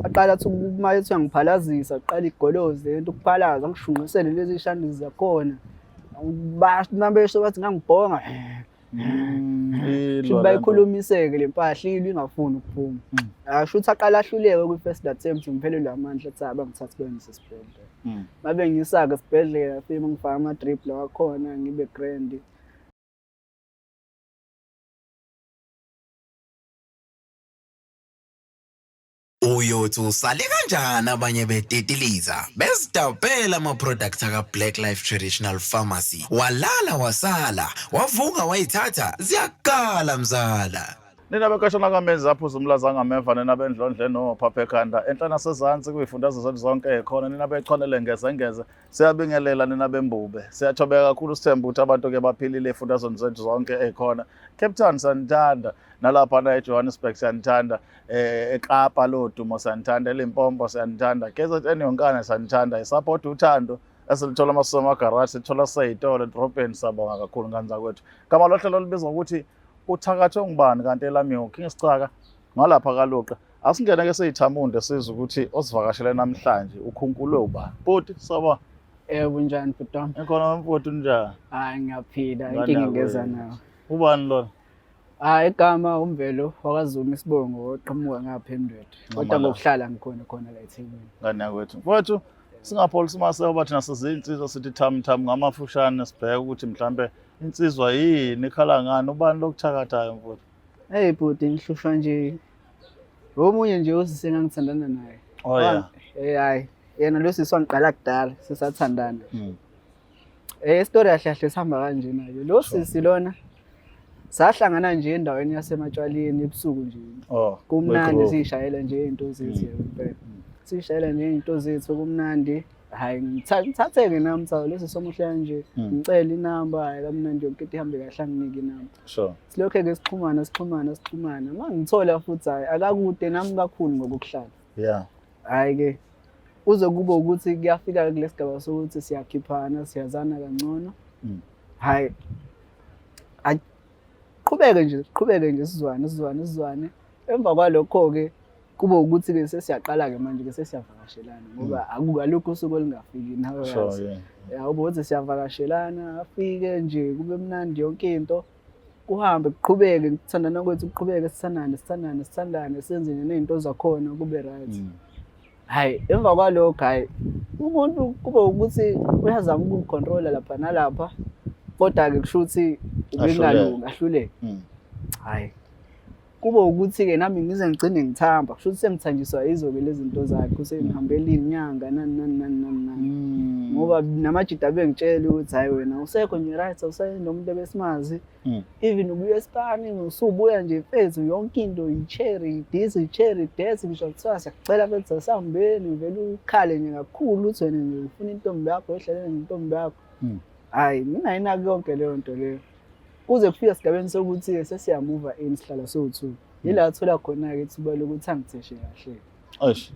Aqala athi uma ethi uyangiphalazisa, aqala igolozi lento ukuphalaza, angishunqisele lezi shandizi zakhona. Basho bathi ngangibhonga. Shuthi bayikhulumiseke le mpahla ilwe ingafuni ukuphuma. Asho ukuthi aqala ahluleke kwi-first attempt, ngiphelelwe amandla athi abangithathe bengise esibhedlela. Mabe ngiyisaka esibhedlela, fike ngifake ama-drip lawa akhona ngibe grand. Uyothi usale kanjani abanye betitiliza bezidabhela ama-product aka-Black Life Traditional Pharmacy, walala wasala wavuka wayithatha ziyakala mzala. Nina bekashana kaMenzi aphuza umlaza ngameva, nina bendlondle nophapha ekhanda enhla nasezansi kwiy'fundazwe zethu zonke ey'khona, nina bechwanele ngezengeze, siyabingelela nina bembube. Siyathobeka kakhulu, sithemba ukuthi abantu-ke baphilile ey'fundazweni zethu zonke ey'khona. Cape Town siyanithanda, nalaphana eJohannesburg siyanithanda, eKapa lodumo siyanithanda, eLimpopo siyanithanda, KZN yonkana siyanithanda. Isupport uthando esilithola masisemagarage, sithola seyitolo edrobheni. Siyabonga kakhulu ngane zakwethu. Gama lohlelo olubizwa ngokuthi uthakathwe ngubani kanti elami uKing Sicaka ngalapha kaLuqa. Asingene ke seyithamunde sizwe ukuthi osivakashele namhlanje ukhunkulwe ubani. Bhuti, sawubona. Yebo, unjani bhuti wami? Ngikhona mfowethu, unjani? Hayi ngiyaphila, inkinga ingeza nawe. Ubani lona? Hayi igama uMvelo wakaZuma, isibongo oqhamuka ngapha eNdwedwe. Kodwa ngokuhlala ngikhona khona la eThekwini. Ngane yakwethu. Mfowethu, singapholisi maseko bathi nasizinsizwa sithi tham tham ngamafushane sibheke ukuthi mhlambe insizwa yini ikhala ngani, ubani lokuthakathayo mfowethu? Hey bhuti, ngihlushwa nje omunye nje usisi engangithandana naye. Oh yeah. Eh hayi, yena lo sisi wangiqala kudala sisathandana. Story kahle kahle sihamba kanjena ke. Lo sisi lona sahlangana nje endaweni yasematshwaleni ebusuku nje. Oh, Kumnandi we-groove. siyishayela nje izinto zethu yebo impela. Siyishayela nje izinto zethu kumnandi. Hayi ngithatheke nami cha lesi somuhle kanje. Ngicela inamba, hayi kamnandi yonke into ihambe kahle anginike inamba. Sure. Silokhe ke sixhumana sixhumana sixhumana. Mangithola futhi hayi akakude nami kakhulu ngokuhlala. Yeah. Hayi ke kuze kube ukuthi kuyafika kulesigaba sokuthi siyakhiphana siyazana kangcono. Hayi aqhubeke nje siqhubeke nje sizwane sizwane sizwane. Emva kwalokho ke kube ukuthi ke sesiyaqala ke manje ke sesiyavakashelana ngoba akukalukho usuku olungafiki nawe Sure, yazi. yeah. Ya ube ukuthi siyavakashelana afike nje kube mnandi yonke into, kuhambe kuqhubeke ukuthandana kwethu kuqhubeke sithandane sithandane sithandane senze nje ney'nto zakhona kube right. Hhayi emva kwalokho hhayi umuntu kube ukuthi uyazama ukungikhontrola lapha nalapha, kodwa-ke kusho ukuthi ubengalungi ahluleke. Hhayi kube ukuthi-ke nami ngize ngigcine ngithamba, kusho ukuthi sengithanjiswa yizo-ke lezi zinto zakhe, usengihambela iy'nyanga nani nani nani nani nani. Ngoba namajida abengitshela ukuthi hhayi wena usekho nje right, awusenomuntu ebesimazi. Even ubuya esipani usubuya nje mfethu yonke into i-cherry this i-cherry that, ngisho kuthiwa siyakucela mfethu asihambeni vele ukhale nje kakhulu uthi wena nje ufuna intombi yakho uyohlalela nentombi yakho. Hhayi ngingayinaki yonke leyo nto leyo. Kuze kufike esigabeni sokuthi sesiyamuva in sihlala sowu-two. Yila athola khona-ke ithuba lokuthi angitheshe kahle. Eish.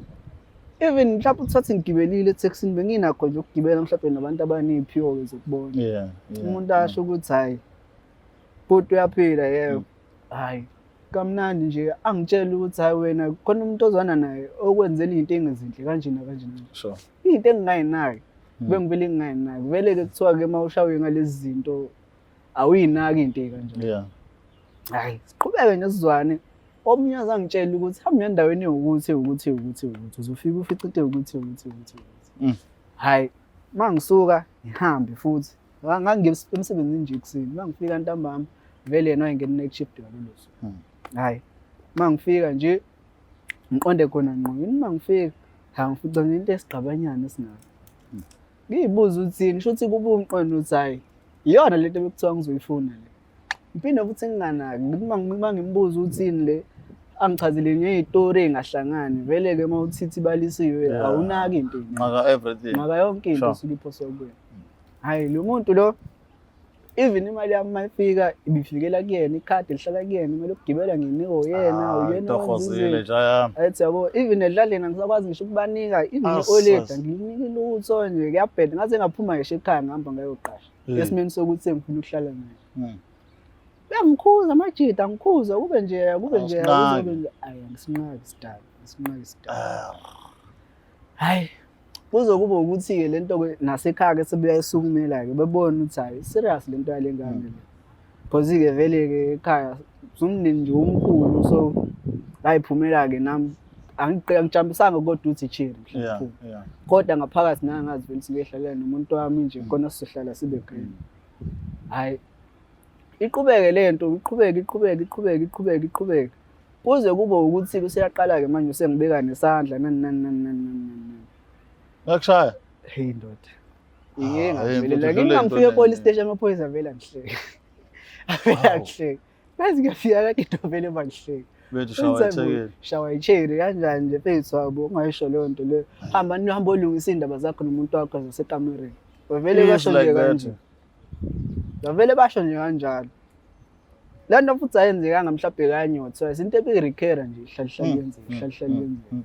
Even mhlawumbe uthathe ngigibelile ethekisini benginakho nje ukugibela mhlawumbe nabantu abaney'phiwo-ke zokubona. Yeah, yeah. Umuntu asho ukuthi hhayi bhuti uyaphila yebo. Hhayi kamnandi nje angitshele ukuthi hhayi wena khona umuntu ozwana naye okwenzela iy'nto engezinhle kanje nakanje. Sure. Iy'nto engingayinaki. Bengivele ngingayinaki. Vele-ke kuthiwa-ke uma ushawe ngalezi zinto awuyinaki into ey'kanjalo. Yeah. Hhayi siqhubeke nje sizwane. Omunye azangitshela ukuthi hamba uye endaweni ewukuthi ewukuthi ewukuthi ewukuthi uzofika ufice into ewukuthi ewukuthi ewukuthi ewukuthi. Hhayi uma ngisuka ngihambe futhi ngangiye emsebenzini nje ekuseni, uma ngifika ntambama vele yena wayengena i-night shift ngalolo suku. Hhayi uma ngifika nje ngiqonde khona ngqo, yini uma ngifika hhayi ngifica nje into esigqabanyana esingaka. Ngiyibuza ukuthi yini, shuthi kube umqondo ukuthi hhayi iyona lento ebekuthiwa ngizoyifuna le. Ngiphinde futhi nginganaki, ngithi uma ngimbuza ukuthi yini le, angichazele ngey'tori ey'ngahlangani. Vele-ke uma uthithi ibalisiwe awunaki into ey'ningi. Nqaka everything. Nqaka yonke into esuke iphoswa kuwena. Hhayi lo muntu lo, even imali yami uma ifika ibifikela kuyena, ikhadi lihlala kuyena, imali yokugibela ngiyinikwa uyena, uyena owenza Tohozile izinto. nja yami. Ayithi yabo, even edlaleni angisakwazi ngisho ukubanika, even i-oledi angiliniki lutho nje, kuyabheda. Ngaze ngaphuma ngisho ekhaya ngihamba ngayoqasha. Esimeni sokuthi sengifuna ukuhlala naye. Uyangikhuza amajida, angikhuza kube nje, kube nje, Awusinqaki. kube nje. Ayi angisinqaki sidalo. Sinqake isidala. Ah. Hayi, kuzokuba ukuthi-ke le nto-ke nasekhaya-ke sebeyayisukumela-ke bebona ukuthi hhayi serious le nto yale ngane le. Because-ke vele-ke ekhaya umndeni nje omkhulu, so ngayiphumela-ke nami, angijambisanga kodwa ukuthi cherry mhlawumbe. Kodwa ngaphakathi nangazi vele ukuthi ngiyehlalela nomuntu wami nje, khona sizohlala sibe grand. Hhayi, iqhubeke le nto, iqhubeke, iqhubeke, iqhubeke, iqhubeke, iqhubeke. Kuze kube ukuthi kuseyaqala-ke manje usengibeka nesandla nani nani nani nani nani nani. Ngakushaya? Hey ndoda. Ah, Ngike hey, ngavelela. mfethu, Ngike udlule ngangifika into e-police nene. station amaphoyisa vele angihleke. Avele Wow. angihleke. Ngazi ngiyafika kade into vele bangihleke. Bethu shawa ithekeli. Shawa icheri kanjani nje mfethu wabo ungayisho leyo nto leyo. Hamba nihambe olungisa iy'ndaba zakho nomuntu wakho zasekamereni. Bavele Is basho like nje that. kanje. Bavele basho nje kanjalo. Le nto futhi ayenzekanga mhlawumbe kanye or twice. Into ebiyi-recur-a nje ihlale ihlale yenzeka, ihlale ihlale yenzeka.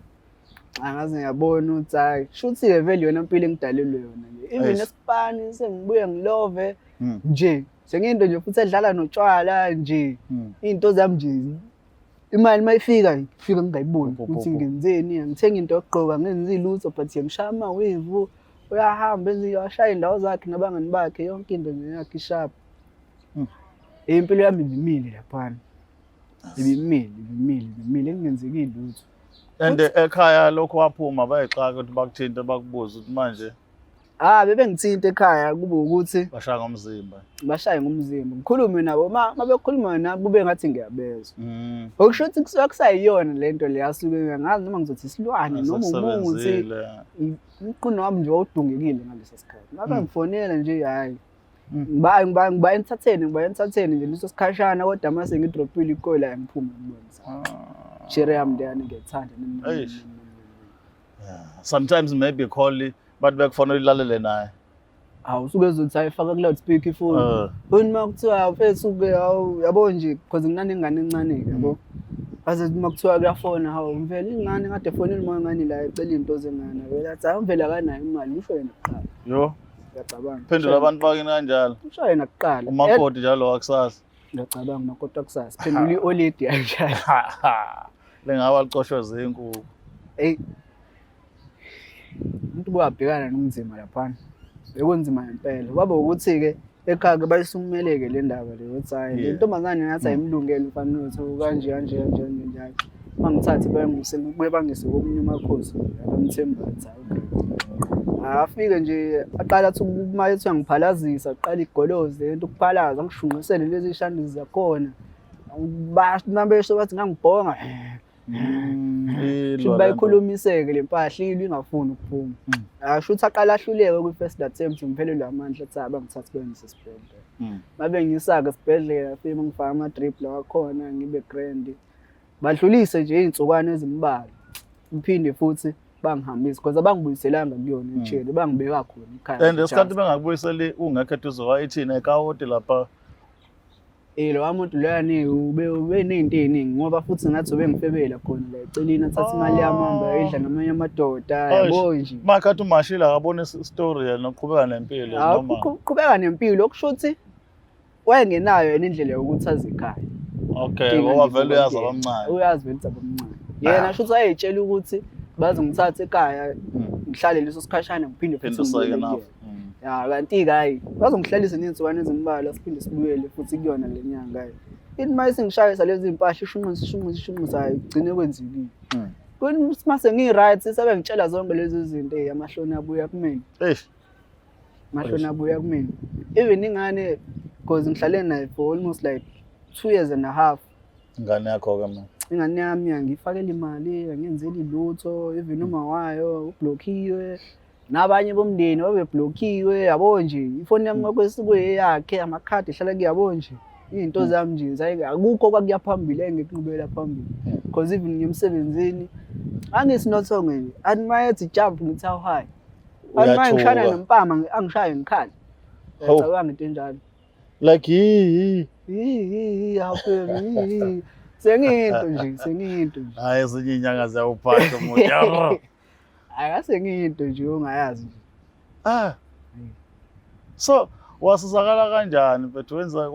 Angaze ngiyabona ukuthi hhayi, shuthi-ke vele yona mpilo engidalelwe yona nje. Even Eish. esipani sengibuye ngilove nje. Sengiyinto nje futhi edlala notshwala nje. Iy'nto zami nje, imali uma ifika ifika ngingayiboni Bo, bo, ukuthi bo. ngenzeni, angithengi into yokugqoka, angenzi lutho but ngishaya amawevu, uyahamba enze ashaya iy'ndawo zakhe nabangani bakhe, yonke into nje yakhe isharp. Impilo yami ibimile laphana. Ibimile, ibimile, ibimile, kungenzeki lutho. And ekhaya lokhu waphuma bayixaka ukuthi bakuthinte bakubuze ukuthi manje Ah, bebengithinta ekhaya kube ukuthi bashaya ngomzimba. Bashaye ngomzimba. Ngikhulume nabo, uma bekhuluma nabo kube ngathi ngiyabezwa. Okusho ukuthi kusuke kusayiyona le nto le asuke ngazi noma ngizothi isilwane noma umuthi. Asekusebenzile. Umqondo wami nje wawudungekile ngaleso sikhathi. Ngabe ngifonela nje hhayi. Ngiba entertain, ngiba entertain nje leso sikhashana, kodwa mase ngidropile ikola ngiphume ngibone. Shere yami leyana ngiyayithanda. Eish. Yeah. Sometimes maybe call but bekufanele uyilalele naye. Hawu, usuke ezothi ayifaka ku loudspeaker ifoni. Phone uma kuthiwa mfethu ke hawu yabo nje because nginanengane encane ke yabo. Baze uma kuthiwa kuyafona hawu mvele ingane kade efonela uma ingane la ecela izinto zengane. Vele athi hawu mvele akanayo imali usho yena kuqala. Yo. Ngiyacabanga. Phendula abantu bakini kanjalo. Usho yena kuqala. Umakoti njalo wakusasa. Ngiyacabanga umakoti wakusasa. Phendula i-oledi kanjalo. Lengawa licoshwe zinkukhu. Hey. Umuntu kuyabhekana nomzima laphana. Bekunzima ngempela. Kwaba ukuthi-ke ekhaya-ke bayisukumeleke le ndaba le ukuthi hhayi le ntombazane ngathi ayimlungele umfana wethu kanje kanje kanje kanje njalo. Bangithathe bayangise buye bangise komunye umakhosi abamthembayo ukuthi hhayi okay. Afike nje aqala athi uma ethi uyangiphalazisa aqala igoloze lento ukuphalaza angishunqisele lezi shandizi zakhona. Basho bathi ngangibhonga. Ilwa Shuthi le nto. bayikhulumiseke le mpahla ilwa ingafuni ukuphuma. Asho ukuthi aqala ahluleke kwi-first attempt ngiphelelwe amandla athi abangithathe bengise esibhedlela. Babe ngiyisa-ke esibhedlela fike ngifake ama-drip lawa akhona ngibe grand. Badlulise nje iy'nsukwana ezimbalwa. Ngiphinde futhi bangihambise because abangibuyiselanga kuyona ejele bangibeka khona ekhaya. And esikhathi bengakubuyiseli ungekho eduze kwa-ithina ekawoti lapha. Lo muntu loyani ube ney'nto ey'ningi ngoba futhi ngathi ubengifebela khona la eceleni athathe imali yami ahambe ayidla namanye amadoda yabo nje. Makhathi umashile akabona isitori yena uqhubeka nempilo Hawu, noma uqhubeka nempilo okusho ukuthi wayengenayo yena indlela yokuthi aze ekhaya. Okay, Inkinga ngoba nje vele uyazi kuba abamncane. Uyazi vele ukuthi abamncane. Yena shuthi wayey'tshela ukuthi bazongithatha ekhaya ngihlale leso sikhashana ngiphinde Phinde futhi usayike ngibuyele nawe. kuyena. Ya kanti-ke hhayi bazongihlalisa ney'nsukwana ezimbalwa siphinde sibuyele futhi kuyona le nyanga hhayi. Ithi uma isingishayisa lezi mpahla ishunqise ishunqise ishunqise hhayi kugcine kwenzekile. Kuthi mase ngi-right sebengitshela zonke lezi zinto eyi amahloni abuya kumina. Eish. Amahloni abuya kumina. Even ingane because ngihlale naye for almost like 2 years and a half. Ingane yakho-ke manje. Ingane yami angiyifakeli imali, angiyenzeli lutho, even uma wayo ublokhiwe. Nabanye bomndeni babeblokhiwe yabo nje. Ifoni yami kwakusuke eyakhe, amakhadi ehlala kuyabo nje. Izinto zami nje zayi akukho kwakuya phambili engiqhubela phambili. Because even ngemsebenzini angisinothonge nje. Athi mayethi jump ngithi how high. Athi maye ngishana Uyathuka. nempama angishaye ngikhale. Hawu. Ngiyacabanga into enjalo. Like yi Yi yi yi hawu yi. Sengiyinto nje, sengiyinto nje. Hayi ezinye inyanga ziyawuphatha umuntu. Yarr. Akase ngiyinto nje ongayazi nje. So Wasizakala kanjani mfethu? Wenza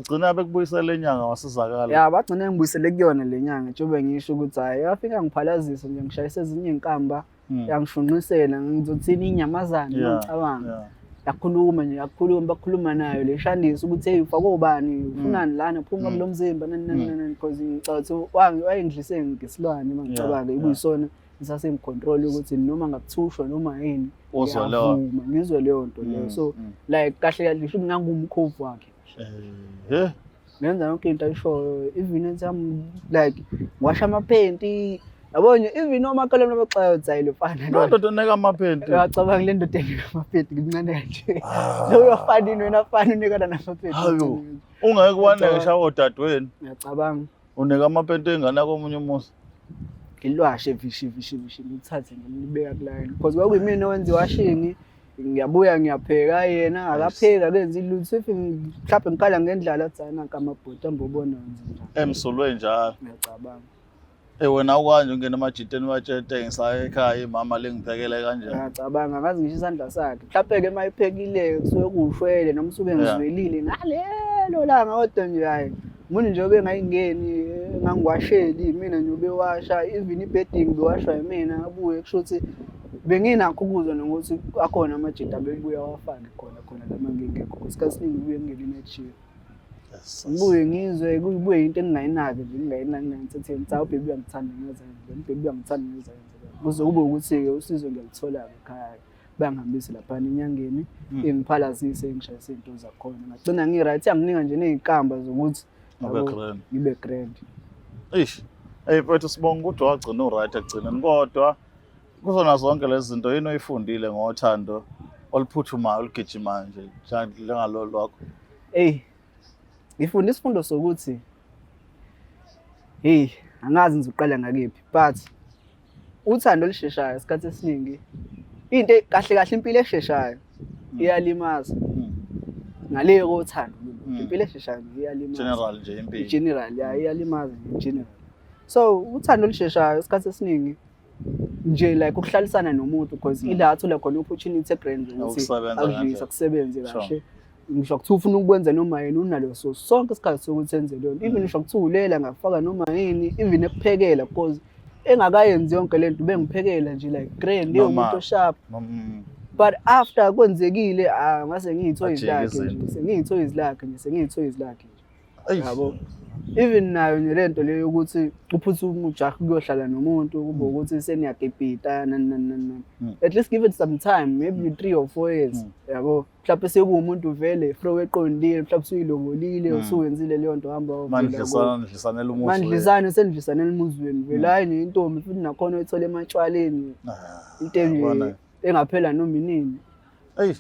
gcina bekubuyisela inyanga, wasizakala? Ya, bagcine ngibuyisele kuyona le nyanga, njengoba ngisho ukuthi hhayi, yafika ngiphalazisa nje, ngishayisa ezinye iy'nkamba, yangishunqisela, ngizothini, inyamazane, ngicabanga. Yakhuluma nje, yakhuluma, bakhuluma nayo le shandisa ukuthi, "Hey, ufake obani? Ufunani lana? Phuma kulo mzimba," nani nani nani, because ngicabanga ukuthi wayengidlise ngesilwane uma ngicabanga, ikuyisona ngisasengicontrol ukuthi noma ngakuthushwa noma yini, Uzwa leyo. ngiyavuma, ngizwe leyo nto leyo. So like kahle kahle ngisho ngangumkhovu wakhe. Ngenza yonke into ayishoyo, even ethi like ngiwasha amaphenti, yabo nje, even omakhelwane baxayo ukuthi, "Hayi, lo mfana Loo lo." ndoda enika amaphenti. Uyacabanga, le ndoda enika amaphenti, ngincane kanje. Ah. Lo uyafana ini wena, fana unikana namaphenti? Hayo. Ungeke waneke shawa odadewenu. Ngiyacabanga. Unika amaphenti engane komunye umuzi. Ngilwashe vishi vishi vishi, ngilithathe, ngilibeka kulayini, because kwakuyimina owenza iwashing. Ngiyabuya ngiyapheka, yena akapheki, akenzi lutho. If mhlawumbe ngikhala ngendlala, athi, "Hayi, nanka amabhoti, ambobona wenze njani." Emsulwe njalo. Ngiyacabanga. Wena ukanje ungena emajiteni, batshete, "Ngisaya ekhaya, imama lengiphekele kanjani." Ngiyacabanga, ngazi ngisho isandla sakhe. Mhlawumbe-ke uma ephekile kusuke kuwushwele noma usuke ngizwelile ngalelo langa, kodwa nje hhayi, umuntu nje obengayingeni, engangiwasheli mina nje, ubewasha, even i-bedding bewashwa yimina, abuye kusho ukuthi benginakho ukuzwa nokuthi akhona amajita abebuya awafake khona khona lama ngingekho. Isikhathi esiningi kubuye kungene i-night shift. Ngibuye ngizwe kubuye into engingayinaki nje, ngingayinaki, ngingayithatheni, ukuthi hawu, ubhebi uyangithanda, ngenza nje, ubhebi uyangithanda, ngenza nje, kuze kube ukuthi-ke usizo ngiyaluthola-ke ekhaya, bangihambise laphana enyangeni, ingiphalazise, ingishayise iy'nto zakhona, ngagcina ngi-right, yanginika nje ney'nkamba zokuthi Ube yabo, grand. Ngibe grand. Eish. Hey mfethu, sibonga ukuthi wagcina uright ekugcineni, kodwa kuzona zonke lezi zinto, yini oyifundile ngothando oluphuthumayo, olugijimayo nje njengalolu lwakho? Eyi, ngifunda isifundo sokuthi, hey, angazi ngizoqala ngakephi, but uthando olusheshayo isikhathi esiningi, into kahle kahle, impilo esheshayo iyalimaza. Ngale kothando, impilo esheshayo nje iyalimaza. General nje impilo. General, ya, iyalimaza nje in general. So uthando olusheshayo isikhathi esiningi nje, like ukuhlalisana nomuntu, because ila athola khona opportunity egrand ukuthi Ukusebenza akudlise, kanjalo. akusebenze kahle. Ngisho kuthiwa ufuna ukwenza noma yini, unalo so sonke isikhathi sokuthi enze leyo nto, even ngisho kuthiwa ulela, ngafaka noma yini, even ekuphekela, because engakayenzi yonke lento bengiphekela nje like grand. Normal. Umuntu osharp. But after kwenzekile, ah, ngase ngiyithoyizi Ajike lakhe nje. izinto. Sengiyithoyizi lakhe nje, sengiyithoyizi lakhe nje. Eish. Yabo, even nayo nje lento leyo yokuthi uphuthume ujahe ukuyohlala nomuntu, kube ukuthi seniyakipita, nani nani nani nani. At least give it some time, maybe 3 or 4 years, yabo, mhlawumbe sekuwumuntu vele flow eqondile, mhlawumbe usuyilobolile, usuwenzile leyo nto, hamba wovela. Mandlisana, nidlisanela umuzi. Mandlisane, senidlisanela emuzweni vele, hhayi nentombi futhi nakhona oyithole ematshwaleni, Ah, into enje yabona. engaphela noma inini. Eyi,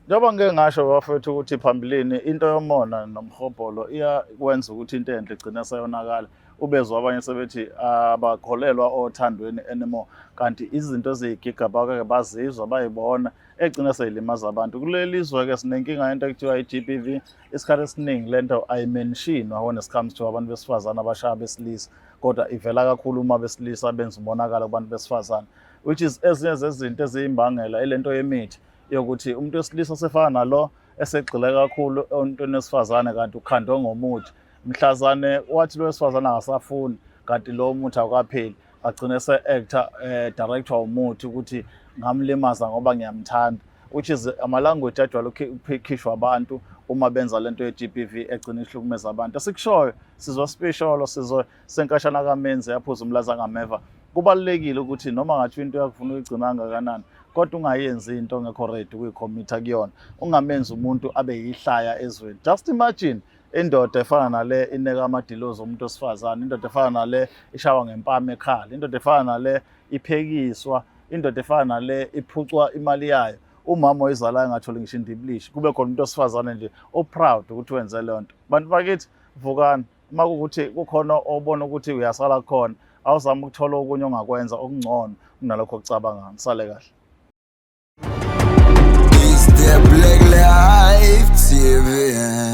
njengoba ngike ngasho bafethu ukuthi phambilini, into yomona nomhobholo iyakwenza ukuthi into enhle igcine seyonakala. Ubezwa abanye sebethi abakholelwa othandweni anymore, kanti izinto eziyigiga bake bazizwa, bayibona, egcina seyilimaza abantu. Kuleli zwe-ke sinenkinga yento ekuthiwa i-GBV. Isikhathi esiningi lento ayimentionwa when it comes to abantu besifazane abashaya besilisa, kodwa ivela kakhulu uma besilisa benza umonakalo kubantu besifazane, which is ezinye zezinto eziyimbangela ilento yemithi, yokuthi umuntu wesilisa sefana nalo esegxile kakhulu entweni wesifazane, kanti ukhandwe ngomuthi. Mhlazane wathi lo wesifazane akasafuni, kanti lo muthi awukapheli, agcine se-actor director umuthi ukuthi ngamlimaza ngoba ngiyamthanda, which is ama-language ajwayele ukukhishwa abantu uma benza lento ye-GBV egcina ihlukumeza abantu. Esikushoyo sizwa sipisholo, sizwe senkashana kamenzi yaphuza umlaza ngameva. Kubalulekile ukuthi noma ngathi into yakufuna uyigcina kangakanani, kodwa ungayenzi into ongekho ready ukuyicommitha kuyona, ungamenzi umuntu abe yihlaya ezweni. Just imagine indoda efana nale ineka amadilozi omuntu wesifazane, indoda efana nale ishawa ngempama ekhala, indoda efana nale iphekiswa, indoda efana nale iphucwa imali yayo, umama oyizalayo engatholi ngisho indibilishi, kube khona umuntu wesifazane nje oproud ukuthi wenze leyo nto. Bantu bakithi, vukani. Uma kuwukuthi kukhona obona ukuthi uyasala khona, awuzame ukuthola okunye ongakwenza okungcono kunalokho okucabangayo. Nisale kahle. It's the Black Life TV.